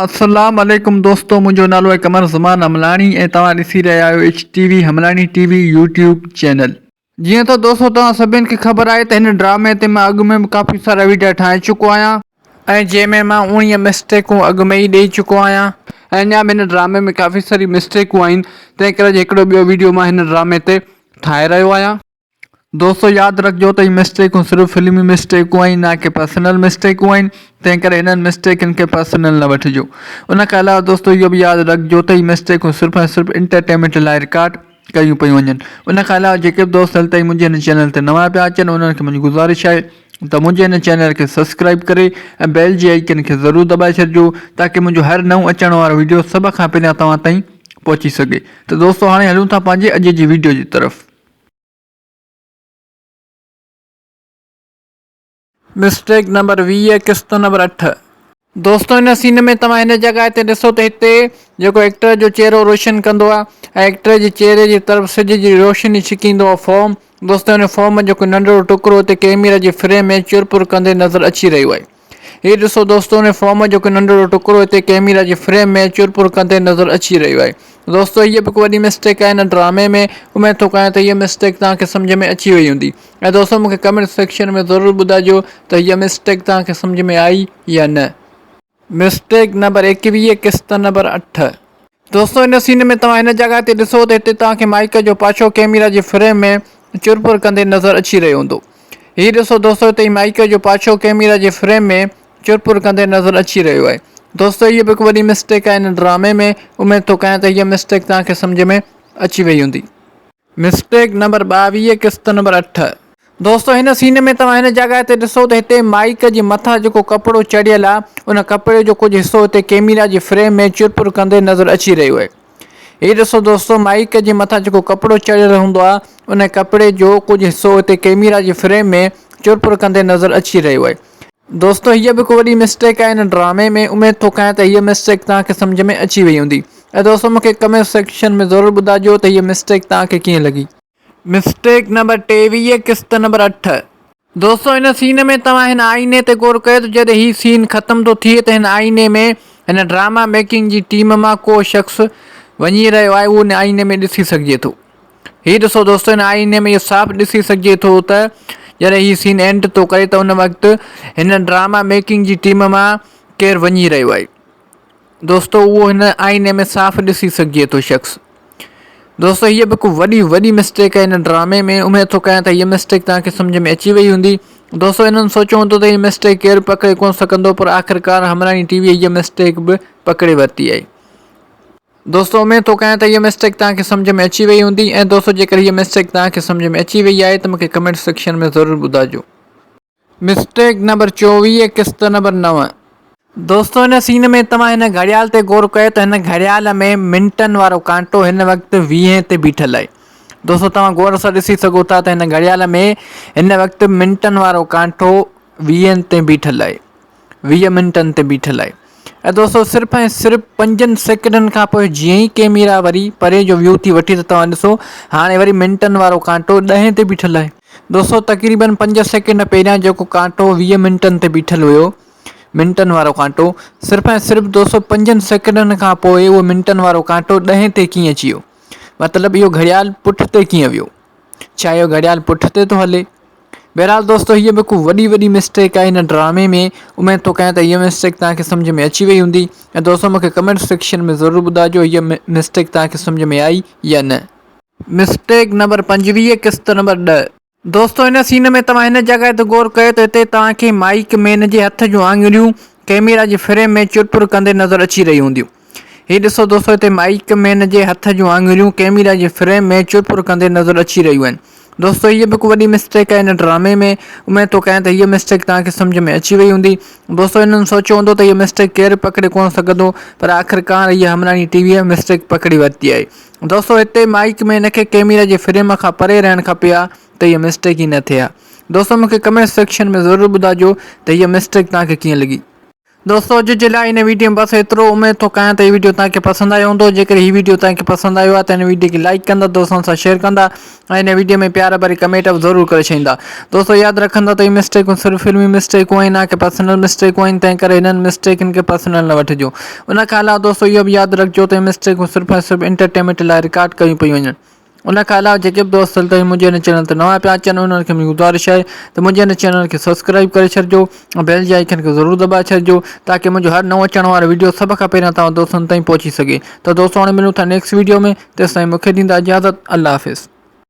السلام عليڪم دوستو منهنجو نالو آهي قمر زمان حملاڻي ۽ توهان ڏسي رهيا آهيو H T V Hamlani T V YouTube channel. جيئن ته دوستو توهان سڀني کي خبر آهي ته هن ڊرامي تي مان اڳ ۾ به ڪافي سارا ويڊيا ٺاهي چڪو آهيان. ۽ جنهن ۾ مان 19 مسٽيڪون اڳ ۾ ئي ڏئي چڪو آهيان. ۽ اڃا به هن ڊرامي ۾ ڪافي ساري مسٽيڪون آهن تنهن ڪري اڄ هڪڙو ٻيو ويڊيو مان هن ڊرامي تي ٺاهي رهيو آهيان. دوستو ياد رکجو ته هي مسٽيڪون صرف فلمي مسٽيڪون آهن نه ڪي پرسنل مسٽيڪون آهن تنهن ڪري هنن مسٽيڪن کي پرسنل نه وٺجو ان کان علاوه دوستو اهو به ياد رکجو ته هي مسٽيڪون صرف ۽ صرف انٽرٽينمينٽ لاء رڪارڊ ڪيون پيون وڃن ان کان علاوه جيڪي به دوست هل تائين منهنجي هن چينل تي نوان پيا اچن انهن کي منهنجي گذارش آهي ته منهنجي هن چينل کي سبسڪرائب ڪري ۽ بيل جي آئيڪن کي ضرور دٻائي ڇڏجو تاڪي منهنجو هر نئون اچڻ وارو ويڊيو سڀ کان پهريان توهان تائين پهچي سگهي ته دوستو هاڻي هلون ٿا پنهنجي اڄ جي ويڊيو جي طرف. مسٽيڪ نمبر 20 قسط نمبر 8. دوستو هن سين ۾ توهان هن جڳهه تي ڏسو ته هتي جيڪو ايڪٽر جو چهرو روشن ڪندو آهي ۽ ايڪٽر جي چهري جي طرف سج جي روشني ڇڪيندو آهي فوم دوستو هن فوم جو هڪ ننڍڙو ٽڪرو هتي ڪيميرا جي فريم ۾ چرپر ڪندي نظر اچي رهيو آهي. هي ڏسو دوستو ان فوم جو هڪ ننڍڙو ٽڪرو هتي ڪيميرا جي فريم ۾ چرپر ڪندي نظر اچي رهيو آهي دوستو هيء به هڪ وڏي مسٽيڪ آهي هن ڊرامي ۾ اميد ٿو ڪيان ته هيء مسٽيڪ توهان کي سمجهه ۾ اچي وئي هوندي ۽ دوستو مون کي ڪمينٽ سيڪشن ۾ ضرور ٻڌائجو ته هيء مسٽيڪ توهان کي سمجهه ۾ آئي يا نه. مسٽيڪ نمبر 21 قسط نمبر 8. دوستو ان سين ۾ توهان هن جڳهه تي ڏسو ته هتي توهان کي مائيڪ جو پاڇو ڪيميرا جي فريم ۾ چرپر ڪندي نظر اچي رهيو هوندو. هي ڏسو دوستو هتي هي مائيڪ جو پاڇو ڪيميرا جي فريم ۾ چرپر ڪندي نظر اچي رهيو آهي. دوستو هيء به هڪ وڏي مسٽيڪ آهي هن ڊرامي ۾ اميد ٿو ڪيان ته هيء مسٽيڪ توهان کي سمجهه ۾ اچي وئي هوندي. مسٽيڪ نمبر 22 قسط نمبر 8. دوستو هن سين ۾ توهان هن جڳهه تي ڏسو ته هتي مائيڪ جي مٿان جيڪو ڪپڙو چڙهيل آ ان ڪپڙي جو ڪجهه حصو هتي ڪيميرا جي فريم ۾ چرپر ڪندي نظر اچي رهيو آهي. هي ڏسو دوستو مائيڪ جي مٿان جيڪو ڪپڙو چڙهيل هوندو آ ان ڪپڙي جو ڪجهه حصو هتي ڪيميرا جي فريم ۾ چرپر ڪندي نظر اچي رهيو آهي. دوستو هيء به هڪ وڏي مسٽيڪ آهي هن ڊرامي ۾ اميد ٿو ڪيان ته هيء مسٽيڪ توهان کي سمجهه ۾ اچي وئي هوندي ۽ دوستو مون کي ڪمينٽ سيڪشن ۾ ضرور ٻڌائجو ته هيء مسٽيڪ توهان کي ڪيئن لڳي. مسٽيڪ نمبر 23 قسط نمبر 8. دوستو هن سين ۾ توهان هن آئيني تي غور ڪيو ته جڏهن هي سين ختم ٿو ٿئي ته هن آئيني ۾ هن ڊراما ميڪنگ جي ٽيم مان ڪو شخص وڃي رهيو آهي اهو هن آئيني ۾ ڏسي سگهجي ٿو. هي ڏسو دوستو هن آئيني ۾ اهو صاف ڏسي سگهجي ٿو ته جڏهن هي سين اينڊ ٿو ڪري ته ان وقت هن ڊراما ميڪنگ جي ٽيم مان ڪير وڃي رهيو آهي دوستو اهو هن آئيني ۾ صاف ڏسي سگهجي ٿو شخص دوستو هيء به هڪ وڏي وڏي مسٽيڪ آهي هن ڊرامي ۾ اميد ٿو ڪيان ته هيء مسٽيڪ توهان کي سمجهه ۾ اچي وئي هوندي دوستو هنن سوچيو هوندو ته هيء مسٽيڪ ڪير پڪڙي ڪونه سگهندو پر آخرڪار همراڻي ٽي وي هيء مسٽيڪ به پڪڙي ورتي آهي. دوستو اميد ٿو ڪيان ته هيء مسٽيڪ توهان کي سمجهه ۾ اچي وئي هوندي ۽ دوستو جيڪر هيء مسٽيڪ توهان کي سمجهه ۾ اچي وئي آهي ته مونکي ڪمينٽ سيڪشن ۾ ضرور ٻڌائجو. مسٽيڪ نمبر 24 قسط نمبر 9. دوستو هن سين ۾ توهان هن گهڙيال تي غور ڪيو ته هن گهڙيال ۾ منٽن وارو ڪانٽو هن وقت ويهين تي بيٺل آهي. دوستو توهان غور سان ڏسي سگهو ٿا ته هن گهڙيال ۾ هن وقت منٽن وارو ڪانٽو ويهين تي بيٺل آهي. 20 منٽن تي بيٺل آهي ۽ دوستو صرف ۽ صرف پنجن سيڪنڊن کان پوء جيئن ئي ڪيميرا وري پري جو ويو ٿي وٺي ته توهان ڏسو هاڻي وري منٽن وارو ڪانٽو ڏهين تي بيٺل آهي. دوستو تقريبن پنج سيڪنڊ پهريان جيڪو ڪانٽو 20 منٽن تي بيٺل هيو منٽن وارو ڪانٽو صرف ۽ صرف دوستو پنجن سيڪنڊن کان پوء اهو منٽن وارو ڪانٽو ڏهين تي ڪيئن اچي ويو مطلب اهو گهڙيال پٺ تي ڪيئن ويو ڇا اهو گهڙيال پٺ تي ٿو هلي بهرحال دوستو هيء به هڪ وڏي وڏي مسٽيڪ آهي هن ڊرامي ۾ اميد ٿو ڪيان ته هيء مسٽيڪ توهان کي سمجهه ۾ اچي وئي هوندي ۽ دوستو مونکي ڪمينٽ سيڪشن ۾ ضرور ٻڌائجو هيء مسٽيڪ توهان کي سمجهه ۾ آئي يا نه. مسٽيڪ نمبر 25 قسط نمبر 10. دوستو هن سين ۾ توهان هن جڳهه تي غور ڪيو ته هتي توهان کي مائيڪ مين جي هٿ جون آڱريون ڪئميرا جي فريم ۾ چرپر ڪندي نظر اچي رهيون هونديون. هي ڏسو دوستو هتي مائيڪ مين جي هٿ جون آڱريون ڪئميرا جي فريم ۾ چرپر ڪندي نظر اچي رهيون آهن. دوستو هيء به هڪ وڏي مسٽيڪ آهي هن ڊرامي ۾ اميد ٿو ڪيان ته هيء مسٽيڪ توهان کي سمجهه ۾ اچي وئي هوندي. دوستو هنن سوچيو هوندو ته هيء مسٽيڪ ڪير به پڪڙي ڪونه سگهندو پر آخرڪار هيء همراڻي ٽي ويء مسٽيڪ پڪڙي ورتي آهي. دوستو هتي مائيڪ مين کي ڪئميرا جي فريم کان پري رهڻ کپي ها ته هيء مسٽيڪ ئي نه ٿئي ها. دوستو مون کي ڪمينٽ سيڪشن ۾ ضرور ٻڌائجو ته هيء مسٽيڪ توهان کي ڪيئن لڳي. دوستو اڄ جي لاء هن ويڊيو ۾ بس ايترو اميد ٿو ڪيان ته هي ويڊيو توهان کي پسند آيو هوندو جيڪڏهن هي ويڊيو توهان کي پسند آيو آهي ته هن ويڊيو کي لائيڪ ڪندا دوستن سان شيئر ڪندا ۽ هن ويڊيو ۾ پيار ڀري ڪمينٽ به ضرور ڪري ڇڏيندا دوستو ياد رکندا ته هي مسٽيڪون صرف فلمي مسٽيڪون آهن نه ڪي پرسنل مسٽيڪون آهن تنهن ڪري هنن مسٽيڪن کي پرسنل نه وٺجو ان کان علاوه دوستو اهو به ياد رکجو ته هي مسٽيڪون صرف ۽ صرف انٽرٽينمينٽ لاء رڪارڊ ڪيون پيون وڃن ان کان علاوه جيڪي به دوست تائين منهنجي هن چينل تي نوان پيا اچن انهن کي منهنجي گذارش آهي ته منهنجي هن چينل کي سبسڪرائب ڪري ڇڏجو ۽ بيل جي آئيڪن کي ضرور دٻائي ڇڏجو تاڪه منهنجو هر نئون اچڻ وارو ويڊيو سڀ کان پهريان توهان دوستن تائين پهچي سگهي ته دوستو هاڻي ملون ٿا نيڪسٽ ويڊيو ۾ تيستائين مونکي ڏيندا اجازت الله حافظ.